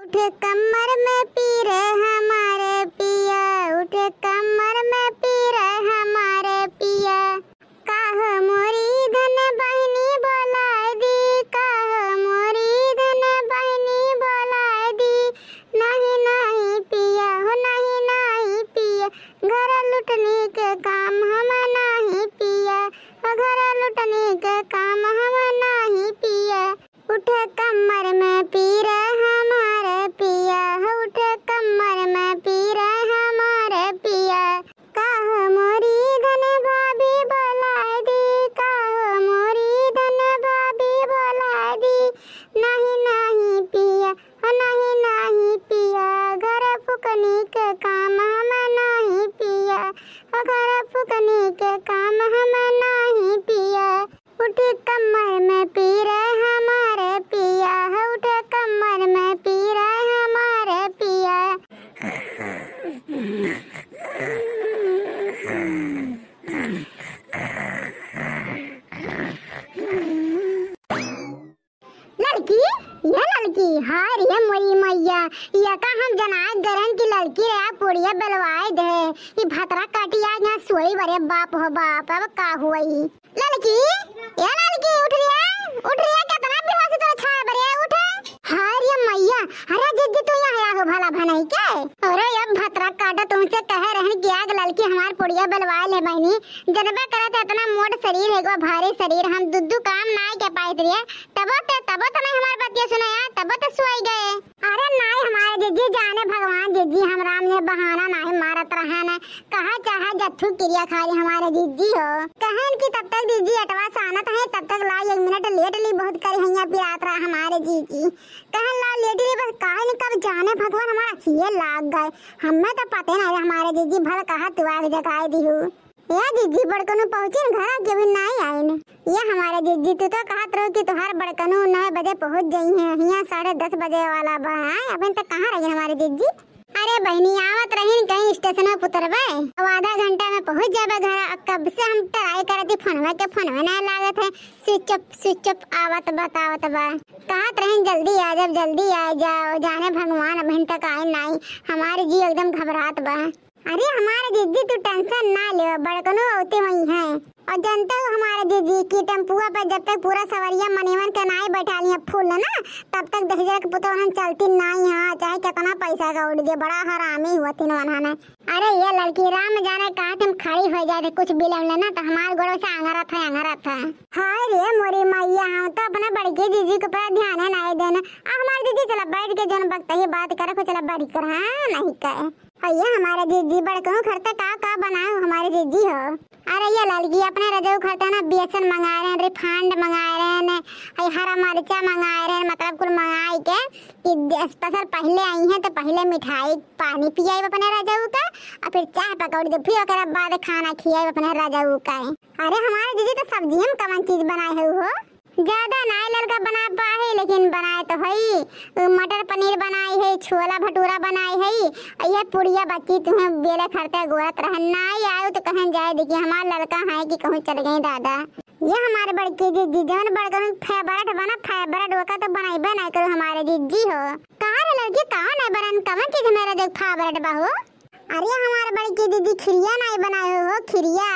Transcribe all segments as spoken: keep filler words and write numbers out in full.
उठे कमर में पीरे हमारे पिया, उठे कमर में पीरे हमारे पिया। काहो मोरी धन बहिनी बोलाए दी, काहो मोरी धन बहिनी बोलाए दी। नाही नाही पिया हो, नाही नाही पिया, घर लुटनी के काम हम नाही पिया, हो घर लुटनी के काम हम नाही पिया। उठे कमर में पीरे हमारे पिया, उठे कमर में पीरे हमारे पिया। काहो मोरी धन भाभी बोलाए दी, काहो मोरी धन भाभी बोलाए दी। नाही नाही पिया, हो नाही नाही पिया, घर फुकनी के काम हम नाही पिया, हो घर फुकनी के काम हम नाही पिया। उठे कमर में पीरे हमारे पिया, उठे कमर में पीरे हमारे पिया। ललकी, ये ललकी, हाय रे मोरी मैया, ये का हम जनात गरन की ललकी रे, आ पुड़िया बेलवाए दे। ई भतरा काटी आज यहाँ सोई बरे, बाप हो बाप, अब का हुई? ललकी, ए ललकी, उठ रे, उठ रे, केतना बेहोशी तोरा छाया बरे, उठ। हाय रे मैया, अरे जिज्जी तू यहाँ आया हो भला भनई के? अरे अब भतरा काटा तुमसे कहे रहन कि आग ललकी हमार पुड़िया बेलवा ले बहिनी, जनबे करत एतना मोट शरीर है, एगो भारी शरीर, हम दुद्दू काम ना के पाइत रहे, तबो ते, तबो ते नहीं हमार बतिया सुनाया, तबो ते सोई गए। अरे नाई हमारे जिज्जी, जाने भगवान जिज्जी, हम राम ने बहाना नाई मारत रहन। कहा चाहा जथू किरिया खाई हमारे जिज्जी हो। कहन कि तब तक जिज्जी अटवा सानत है, तब तक लाई एक मिनट लेट ली, बहुत करी हैया पिरात रहा हमारे जिज्जी। कहन ला लेट ली, बस काहे न कब जाने भगवान हमारा अखिए लाग गए। हमें तो पते नहीं हमारे जिज्जी, भल कहा तू आग जगाए दिहू। या जिज्जी बड़कनू पहुँचिन घरा के भी नाई आइन। या हमारे जिज्जी, तू तो कहत रहो कि तुहार बड़कनू नौ बजे पहुँच जाई हैं, हियाँ साढ़े दस बजे वाला बा। आए, अबहिन तक कहाँ रही हमारे जिज्जी? अरे बहिनी, आवत रहिन कहीं स्टेशन पे उतरबे, अब आधा घंटा में पहुँच जाबे घर। अब कब से हम ट्राई करत ही फोनवा के, फोनवा ना लागत है, स्विच ऑफ, स्विच ऑफ आवत बतावत बा। कहत रहिन जल्दी आ जाब, जल्दी आ जाओ, जाने भगवान अबहिन तक आए नाई, हमारे जी एकदम घबरात बा। अरे हमारे जिज्जी तू टेंशन ना ले, बड़कनू औते वही हैं। और जानते हो हमारे जिज्जी की टेम्पुआ पर जब तक पूरा सवरिया मनीवन के नाई बैठा लिया फुल ना, तब तक दहिजरा के पुतवन चलती नाई। हाँ, चाहे कितना पैसा का उड़ दे, बड़ा हरामी हुआ तीन वनहन। अरे ये लड़की राम जाने कहाँ तुम खड़ी हो जाए थे, कुछ बिलम लेना तो हमारे गोड़ों से अंगरत है, अंगरत है। हाय रे मोरी मैया, हम तो अपना बड़की जिज्जी के ऊपर ध्यान है नहीं देना। आ हमारे जिज्जी चला बैठ के जौन वक्त ही बात करे, चला बैठ कर, हाँ, नहीं कहे। अइया हमारे जिज्जी, बड़कनू खरते का का बनाए हो हमारे जिज्जी हो? अरे ये ललकी, अपने रजऊ खरते ना बेसन मंगाए रहे, रिफाइंड मंगाए रहे, हई हरा मरचा मंगाए रहे, मतलब कुल मंगाए के कि स्पेशल पहले आई हैं तो पहले मिठाई पानी पियाई अपने रजऊ का, और फिर चाय पकौड़ी दे, फिर ओकरे बाद खाना खियाई अपने रजऊ का। अरे हमारे जिज्जी तो सब्जी में कवन चीज बनाए हो? ज्यादा नाई ललका बना पाए, लेकिन बनाए तो हई। उ मटर पनीर बनाई है, छोला भटूरा बनाई है, और ये पुड़िया बच्ची तुम्हें बेले खरते गोरत रहन नाई आयो तो कहन जाए देखिए हमार ललका है कि कहूँ चल गई दादा। ये हमारे बड़की जिज्जी, जौन बड़कन फेवरेट बना, फेवरेट ओका तो बनाइबे नाई करो हमारे जिज्जी हो। कहाँ रे लड़की, कहाँ नाई बनन, कवन चीज हमारे जो फेवरेट बा हो? अरे हमारे बड़की जिज्जी खिरिया नाई बनाए हो, खिरिया।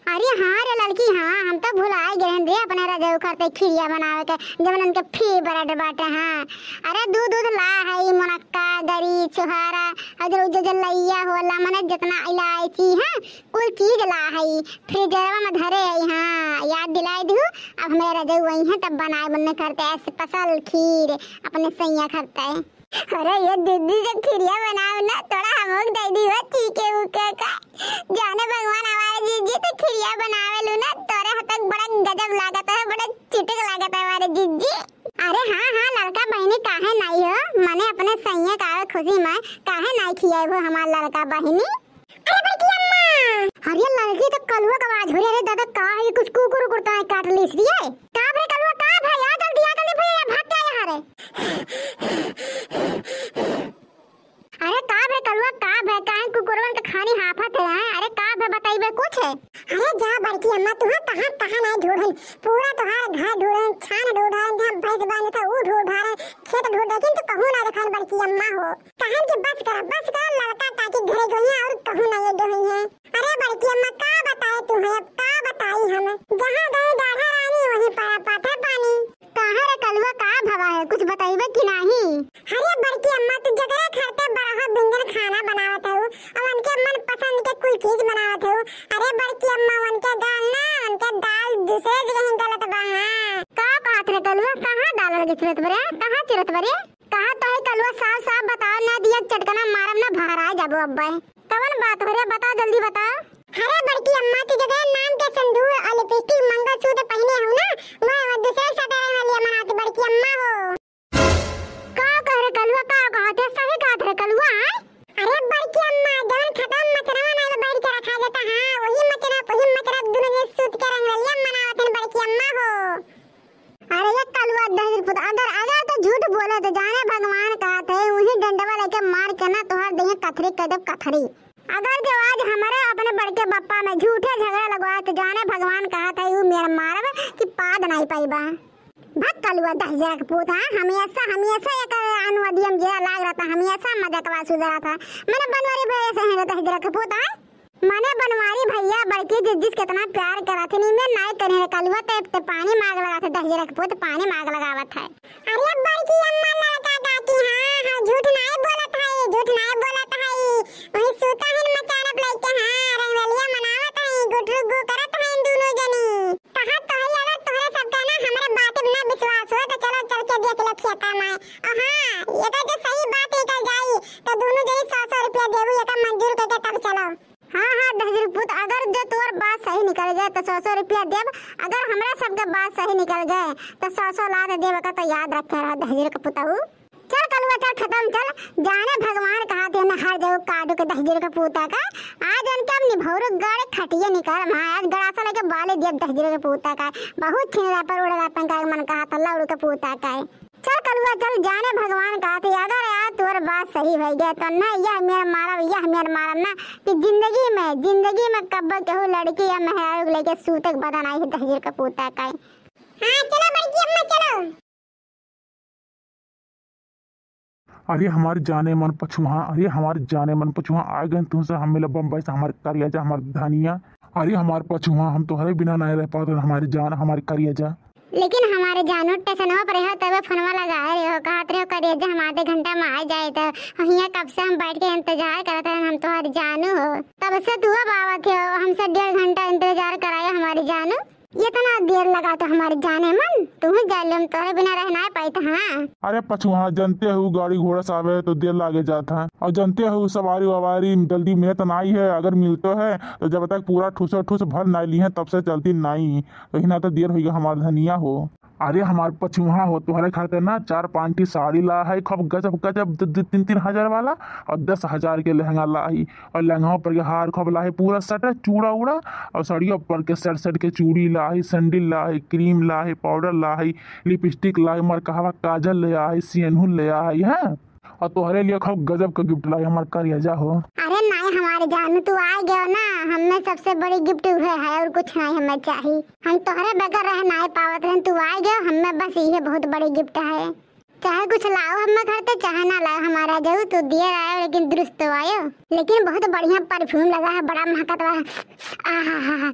अरे हाँ रे लड़की, हाँ, हम तो भुलाए गए हैं रे अपने रजऊ खरते खिरिया बनावे के, जवन उनके फेवरेट बाटे। हाँ, अरे दूध, दूध ला है, मुनक्का, गरी, छुहारा, और जो, जो, जो लइया होला, मने जितना इलायची है, कुल चीज ला है, फ्रीजरवा में धरे है। हाँ, याद दिलाए दिहू। अब हमारे रजऊ वही है, तब बनाए बनने खरते स्पेशल खीर अपने सैया खरते। अरे ये दीदी, जब खिरिया बनाओ ना, थोड़ा हमोक दे दी हो, चीके उके का। जाने भगवान, हमारे जिज्जी तो खिरिया बनावे लू ना, तोरे हाथ तक बड़ा गजब लागत है, बड़ा चिटक लागत है हमारे जिज्जी। अरे हाँ, हाँ, लड़का बहिनी काहे नाई हो, मने अपने सैया का खुशी में काहे नाई खियाए हो हमार लड़का बहिनी? अरे बड़की अम्मा! अरे लड़की तो कलुआ का आवाज हो रही है। अरे दादा, का है, कुछ कुकुर उकुर तो नाई काट लीस रे? का बे कलुआ, का भे? आ जल्दी, आ जल्दी भैया, भाग के आ यहाँ रे। अरे का बे कलुआ, का बे? काहे कुकुरवन के खानी हाफत है, हैं? अरे का बे, बताइबे कुछ है? अरे जा बड़की अम्मा, तुहार कहाँ कहाँ नाई ढूंढन, पूरा तुहार घर ढूंढन, छान ढूंढन, जहाँ भैंस बांधे था ऊ ढूंढा रहे, खेत ढूंढ रहे, किंतु कहूँ ना देखान बड़की अम्मा हो। कहन कि बस करा, बस करा, लड़का काकी घरे गई हैं और कहूँ ना ये गई हैं। अरे बड़की अम्मा, का बताए तुम्हें, अब का बताई हम, जहाँ गई डाढ़ा रानी वहीं पड़ा पाथर पानी। काहे रे कलुआ, का भवा है, कुछ बतइबे कि नाही? अरे बड़की अम्मा, तू जगह खरते बरहा व्यंजन खाना बनावत हऊ, और उनके मन पसंद के कुल चीज बनावत हऊ। अरे बड़की अम्मा, उनके दाल ना, उनके दाल दूसरे जगह ही गलत बा। हाँ। का कहत रे कलुआ, कहाँ दाल गलत बा रे, कहाँ चिरत बा रे? कहा तो है कलुआ, साफ साफ बताओ, ना दिया चटकना मारब ना भहराए जाबो अब्बे। कवन बात हो रे, बताओ, जल्दी बताओ। अरे बड़की अम्मा, तू जगह नाम के सिंदूर और लिपस्टिक, मंगलसूत्र पहिने हऊ ना, वह दूसरे के साथ रहे वाली अम्मा, तू बड़की अम्मा हो। का कह रे कलुआ, का कहत है, सही कहत रे कलुआ, आय? अरे बड़की अम्मा, जवन खतम मचनवा ना बैठ के रखा जाता, हाँ, वही मचना, वही मचना दोनों जने सूत के रंगरलिया मनावत हैं बड़की अम्मा हो। अरे ये कलुआ दहिजर पुत, अगर, अगर तो झूठ बोले तो जाने भगवान कहत है, वही डंडवा लेके मार के ना तोहर देह कथरी कर देब कथरी। अगर जो आज हमारे अपने बड़के बप्पा में झूठे झगड़ा लगवा तो जाने भगवान कहत है, ऊ मेर मारब कि पाद नहीं पाइबा। भक कलुआ दहिजर के पूत, हाँ, हमेशा, हमेशा एक अनुवादियम जे लाग रहता, हमेशा मजाकवा सुधरा था। मैंने बनवारी भैया से हैं दहिजर के पूत, हाँ। मने बनवारी भैया बड़की जिज्जी से कितना प्यार करत है, इनमें नाई करे रे कलुआ, ते, ते पानी माग लगावत है, दहिजर के पूत पानी माग लगावत है। अरे बड़की अम्मा लड़का काकी, हाँ, हाँ, झूठ नाई बोलत है, झूठ नाई बोलत है। वही सूता है मचानप लइके, हाँ, रंगरलिया मनावत है, गुटरू गु करत है दोनों जनी। कहा तो है, अगर तोहरे सबके ना हमरे बात में ना विश्वास हो तो चलो चल के देख ले खेता में। और हाँ, ये तो जो सही बात निकल जाई तो दोनों जनी सौ सौ रुपया देबू, ये तो मंजूर करके तब चलो। हाँ, हाँ, दहिजर पूत, अगर जो तोर बात सही निकल गए तो सौ सौ रुपया देब, अगर हमरा सबके बात सही निकल गए तो सौ सौ लात देब का, तो याद रखे रहा दहिजर के पुतहू। चल कलुआ, चल खतम, चल। जाने भगवान कहा थे ना हर जगह काटू के दहिजर के पूता का। आज उनके हम निभौरू गाड़े खटिए निकाल, हाँ, आज गड़ासा लेके बाले दिया दहिजर के पूता का। बहुत छिनरा पर उड़ेला पंखा के मन कहा था लौड़ू के पूता का। चल कलुआ चल, जाने भगवान कहत है, अगर यार तोर बात सही होइ गए तो ना यह मेर मारब, यह मेर मारब ना कि जिंदगी में, जिंदगी में कब्बो केहू लड़की या मेहरारू के लेके सूते के बदन आई है दहिजर के पूता का। हाँ, चलो बड़की अम्मा, चलो। अरे हमार जाने मन पछुआ, अरे हमार जाने मन पछुआ, आ गए तुमसे हम मिले बम्बई से, हमार करिया जा, हमार धनिया। अरे हमार पछुआ, हम तोहरे बिना नहीं रह पाते, हमारी जान, हमारी करिया जा। लेकिन हमारे जानू टेसनवा पर हो, तबे फोनवा लगा रहे हो, कहत रहे हो, "करिया जा, हम आधे घंटा में आ जाए।" तो हियाँ कब से हम बैठ के इंतजार करत रहन, हम तोहर जानू हो, तब से तू अब आवत हो, हमसे डेढ़ घंटा इंतजार कराए हमारी जानू। इतना देर लगा तो हमारे जाने मन, तू ही जा ले, हम तोहरे बिना रह ना पाइत, हाँ। अरे पछुआ, जनते हो गाड़ी घोड़ा से आवे तो देर लागे जात है, और जनते हो सवारी ववारी जल्दी मिलत नाई है, अगर मिलतो है तो जब तक पूरा ठूसो ठूस भर नाई ली है तब से चलती नाई। तो हिना तो देर होइगा हमार धनिया हो। अरे हमार पछुआ हो, तोहरे खातिर ना चार पाँच ठी साड़ी ला है, खूब गजब गजब, दु, दु, तीन तीन हजार वाला, और दस हजार के लहंगा ला है, और लहंगा पर के हार खूब ला है, पूरा सेट है, चूड़ा उड़ा, और साड़िया पर के सेट सेट के चूड़ी ला है, सैंडल ला है, क्रीम ला है, पाउडर ला है, लिपस्टिक ला है, मरकहवा काजल ले आ है, सेनुर ले आ है, हैं? और तोहरे लिए खूब गजब का गिफ्ट लाई हमार करेजा हो। अरे नाई हमारे जानू, तू आ गयो ना, हमें सबसे बड़ी गिफ्ट उहे है और कुछ नाई हमें चाही। हम तोहरे बगैर रह नाई पावत रहन, तू आ गयो, हमें बस इहे बहुत बड़ी गिफ्ट है। चाहे कुछ लाओ हमें घर ते, चाहे ना लाओ हमारा जाऊ, तू दिए आयो लेकिन दुरुस्त तो आयो। लेकिन बहुत बढ़िया परफ्यूम लगा है, बड़ा महकत बा। आहा हा हा,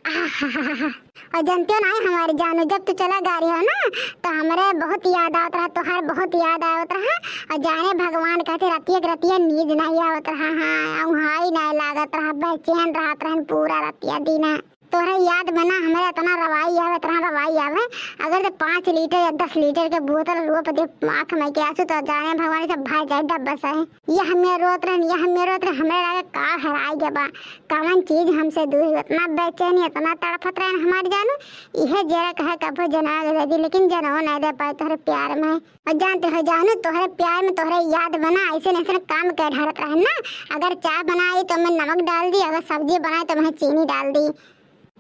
आहा हा हा। और जानते हो ना हमारी जानू, जब तू चला गा रही हो ना, तो हमरे बहुत याद आवत रहा, तोहार बहुत याद आवत रहा। और जाने भगवान कहते रतिया के रतिया नींद नहीं आवत रहा, हाँ, उहाई नहीं लागत रहा, बेचैन रहत रहन पूरा रतिया दिन। तोहरे याद में ना हमरे इतना रवाई आवे, इतना रवाई आवे। अगर तो पाँच लीटर या दस लीटर के बोतल रोप दे आँख में के आंसू, तो जाने भगवान सब भर जाए डब्बा से। यह हमें रोत रहन, यह हमें रोत रहन, हमरे लगे का हराई गया बा, कवन चीज हमसे दूर हुई, इतना बेचैनी, इतना तड़फत रहन हमार जानू। इहे जरा कहे कबो जना दे दी, लेकिन जनवो नहीं दे पाए तोहरे प्यार में। और जानते हो जानू, तोहरे प्यार में, तोहरे याद में ना ऐसे ऐसे काम के ढारत रहन ना। अगर चाय बनाई तो मैं नमक डाल दी, अगर सब्जी बनाई तो मैं चीनी डाल दी।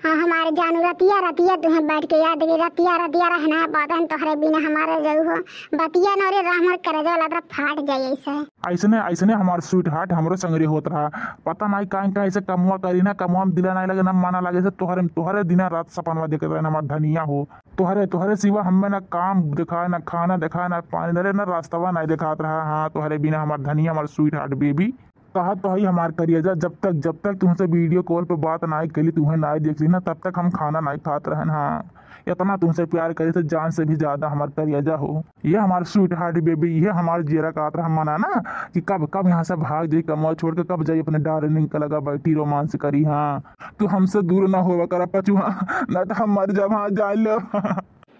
हाँ, हमार जानू, रतिया रतिया तुहें बैठ के याद करी, रतिया रतिया रह नाहीं पावत हन तोहरे बिना हमार रजऊ हो। बतिया न रे, राम और करेजा वाला तरफ फाट जाई ऐसे। ऐसने, ऐसने हमार sweetheart हमरो संगरी होत रहा। पता नाहीं काहे, काहे ऐसे कमवा करी ना, कमवा में दिला नाहीं लगे, ना मना लगे, से तोहरे, तोहरे दिना रात सपनवा देखत रहे हमार धनिया हो। तोहरे, तोहरे सिवा हमें ना काम देखाए, ना खाना देखाए, ना पानी धरे, ना रास्तवा नाहीं देखात रहा। हाँ, तोहरे बिना हमार धनिया, हमार sweetheart baby। कहा तो हई हमार करेजा, जब तक, जब तक तुमसे video call पे बात नाहीं करी, तुम्हें नाहीं देख ली ना, तब तक हम खाना नाहीं खात रहन। हाँ, इतना तुमसे प्यार करी थे, जान से भी ज्यादा हमार करेजा हो। ये हमार sweetheart baby, ये हमार जियरा कात रहा मना ना कि कब, कब यहाँ से भाग जाई कमवा छोड़ के, कब जाई अपने darling के लगा बैठी romance करी। हाँ, तू हमसे दूर ना होवा करा पचुआ, ना तो हम मर जाब। हाँ, जान लो।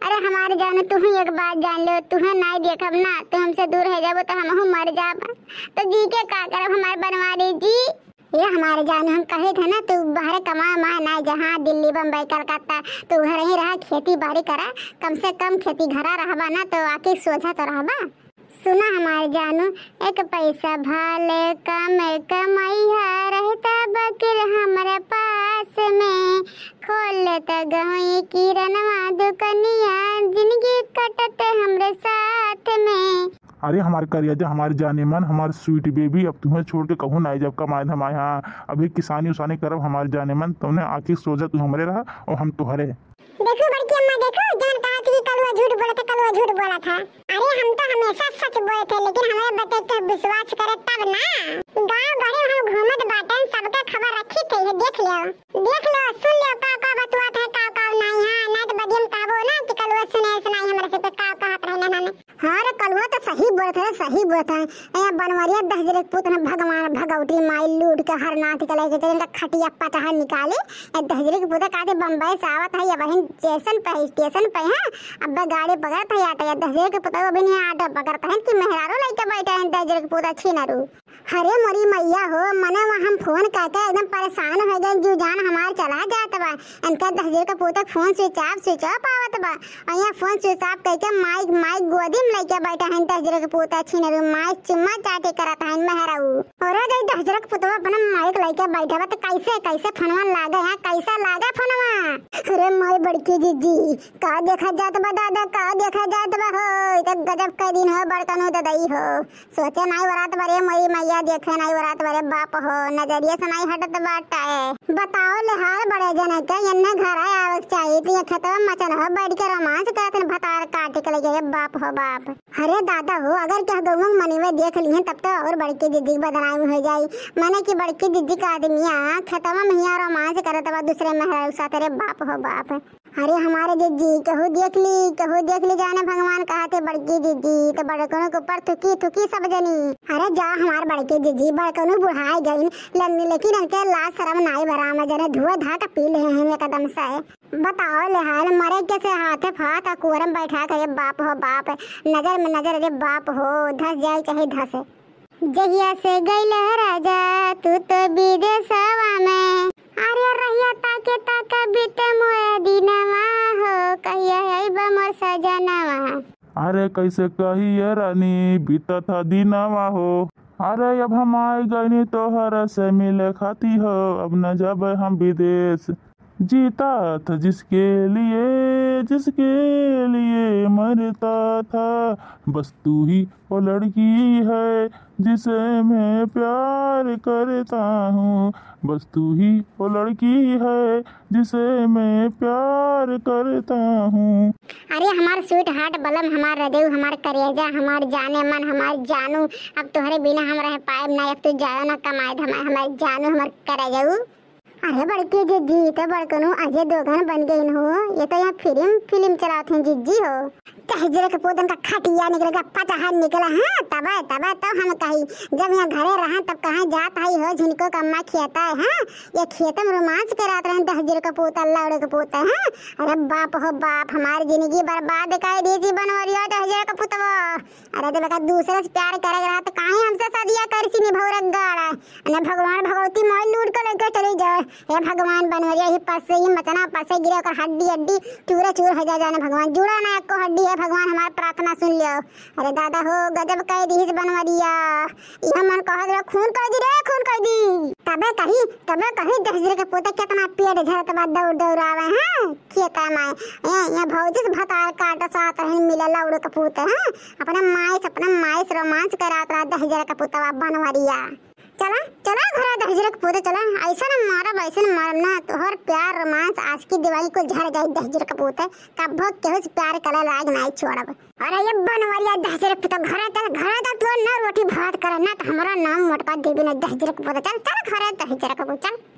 अरे हमार जानू, तुहूँ एक बात जान लो, तुहें नाहीं देखब ना, तू हमसे दूर हो जाबो तो हमहूँ मर जाब। तो जी के का करब हमार बनवारी जी? ये हमार जानू, हम कहे थे ना, तू बाहरे कमा मा ना जहाँ दिल्ली, बम्बई, कलकत्ता, तू घर ही रहा, खेती बाड़ी करा, कम से कम खेती घरा रहबा ना तो आँखी सोझा तो रहबा। सुना हमार जानू, एक पैसा भाले कम कमैहा, रहता बकिर हमरा पास में, खोल त गहुई किरनवा दुकनिया, जिनगी कटत हमरे साथ में। अरे हमार करेजा, हमार जाने मन, हमार sweet baby, अब तुहें छोड़ के कहूँ नाहीं जब कमाए धमाए। हाँ, अभी किसानी उसानी करब हमार जाने मन, तौने आँखी सोझा तू हमरे रहा और हम तोहरे। देखू बड़की अम्मा, देखू, जौन कहत ही कलुआ झूठ बोलत है, कलुआ झूठ बोलत है। अरे हम तो हमेशा सच बोलत है, लेकिन हमरे बते के विश्वास करे तब ना। गाँव घरे हम घूमत बाटन, सबके खबर रखी थे, ये देख लो, देख लो, सुन लो, का का बतुआत है, का का नाहीं। हाँ, नाहीं तो बदियम कहबो ना कि कलुआ सुने सुनाई हमरे से पे का कहत रहे ना। हाँ रे, कलुआ तो सही बोलत है, सही बोलत है। ए बनवरिया दहिजरे के पूत न भगवान भगवती माई लूट के हर नाथ के लेके चले, इनका खटिया पचहा निकाले। ए दहिजरे के पूत कहते बम्बई से आवत है, ये बहिन स्टेशन पे, स्टेशन पे है, अब गाड़ी पकड़त है, आटा या दहिजरे के पूत अभी नहीं आटा पकड़त है कि मेहरारू लेके बैठे हैं दहिजरे के पूत छिनरू। अरे मोरी मैया हो, मने वहाँ हम फोन करके एकदम परेशान हो गए, जीव जान हमार चला जात बा। इनका दहिजरे के पूत फोन switch off, switch off आवत बा। और यहाँ फोन switch off करके माइक, माइक गोदी में लेके बैठा है, दहिजरे के पूत छिनरू, माइक चुम्मा चाटी करत है मेहराऊ। और जब दहिजरे के पुतवा अपना माइक लेके बैठा बा, तो कैसे, कैसे फोनवा लागे है, कैसा लागे फोनवा? अरे माई बड़की जीजी, का देखा जात बा दादा, का देखा जात बा हो, ई तो गजब के दिन हो बड़कनू ददई हो। सोचे नाई वरात बरे मोरी मैया, देखे नाई वरात बरे बाप हो, नजरिया से नाई हटत बाटे। बताओ ले हाल बड़े जने के, एन्ने घर आवे के चाहिए, तो ये खेतवा मचन हो बैठ के रोमांस करत हन, भतार काट के लगे, बाप हो बाप। अरे दादा हो, अगर क्या गौवा में मनीवे देख लिहन तब तो और बड़की दीदी के बदनामी हो जाई। माने कि बड़की दीदी का आदमिया खेतवा में हिया रोमांस करत बा दूसरे मेहरारू साथ, अरे बाप हो बाप। अरे हमारे जिज्जी, केहू देख ली, केहू देख ली, जाने भगवान कहा थे बड़की जिज्जी, तो बड़कनों के ऊपर थुकी थुकी सब जनी। अरे जा हमार बड़की जिज्जी, बड़कनों बुढ़ाए गईन, लन्नी लेकिन इनके लाज शरम नाई बराम, जने धुआं धाक पी ले हैं एकदम से। बताओ ले हाल, मरे के से हाथे फाथ आ कुअर में बैठा के, बाप हो बाप, नजर में नजर, अरे बाप हो, धस जाए चाहे धस। जहिया से गइल राजा तू तो विदेशवा में, अरे रहिया ताके ताके बीते मोए दिनवा हो, कहिया अइबा मोर सजनवा। अरे कैसे कहिए रानी बीतत ह दिनवा हो, अरे अब हम आए गइनी तोहर से मिले खाती हो, अब न जाबे हम विदेश। जीता था जिसके लिए, जिसके लिए मरता था, बस तू ही वो लड़की है जिसे मैं प्यार करता हूँ, बस तू ही वो लड़की है जिसे मैं प्यार करता हूँ। अरे हमार sweetheart बलम, हमार रजऊ, हमार करेजा, हमार जाने मन, हमार जानू, अब तोहरे बिना हम रह पाएब ना, अब तू जाओ ना कमाए धमाए, हमार जानू, हमार करेजऊ। अरे बड़की जिज्जी, तो बड़कनू अजय देवगन बन गइन हो। ये तो यहाँ फिल्म, फिल्म चलावत हैं जिज्जी हो। दहिजरे के पूतन का खटिया निकल गया, पचहन निकला। हाँ, तबे, तबे तो हम कही, जब यहाँ घरे रहा तब कहाँ जात हई हो, झिनको कम्मा खेता है। हाँ, ये खेत में रोमांस करात रहे दहिजरे के पूत, लौड़े के पूत। हाँ, अरे बाप हो बाप, हमारी जिंदगी बर्बाद कर दी जी बनवरिया दहिजरे के पुतवा। अरे जब एकर दूसरे से प्यार करे के रहा तो काहे हमसे सदिया करी सी निभौरा गाड़ा? अने भगवान भगवती मोय लूट के लेके चली जाए। हे भगवान बनवरिया ही पसे ही मचना पसे गिरे ओकर हड्डी हड्डी चूरे चूर हो जाए जाने भगवान। जुड़ा ना एको हड्डी हे भगवान हमार प्रार्थना सुन लियो। अरे दादा हो गजब कह दी बनवरिया। यह मन कहत रहा खून कर दी रे खून कर दी। अबे कही, तबे कही दहिजरे के पूते कितना पेट झरत बा, दौड़ दौड़ आवे हैं खेत में। ये, ये भौजी से भतार काट साथ रही मिले लौड़े के पूते हैं। अपने माई से, अपने माई से रोमांस करात रहा दहिजरे के पूतवा बनवरिया। चला, चला घरे दहिजरे के पूते चला। ऐसा न मारब, ऐसा न मारब ना, तोहर प्यार रोमांस आशिकी दीवानी कुल झर जाई दहिजरे के पूते। कब्बो केहू से प्यार करे लायक नाई छोड़ब। अरे ये बनवरिया दहिजरे के पूते, घरे चल, घरे चल, तू ना रोटी भात करे ना, तो हमरा नाम मोटका देवी ना दहिजरे के पूते। चल, चल घरे दहिजरे के पूते, चल।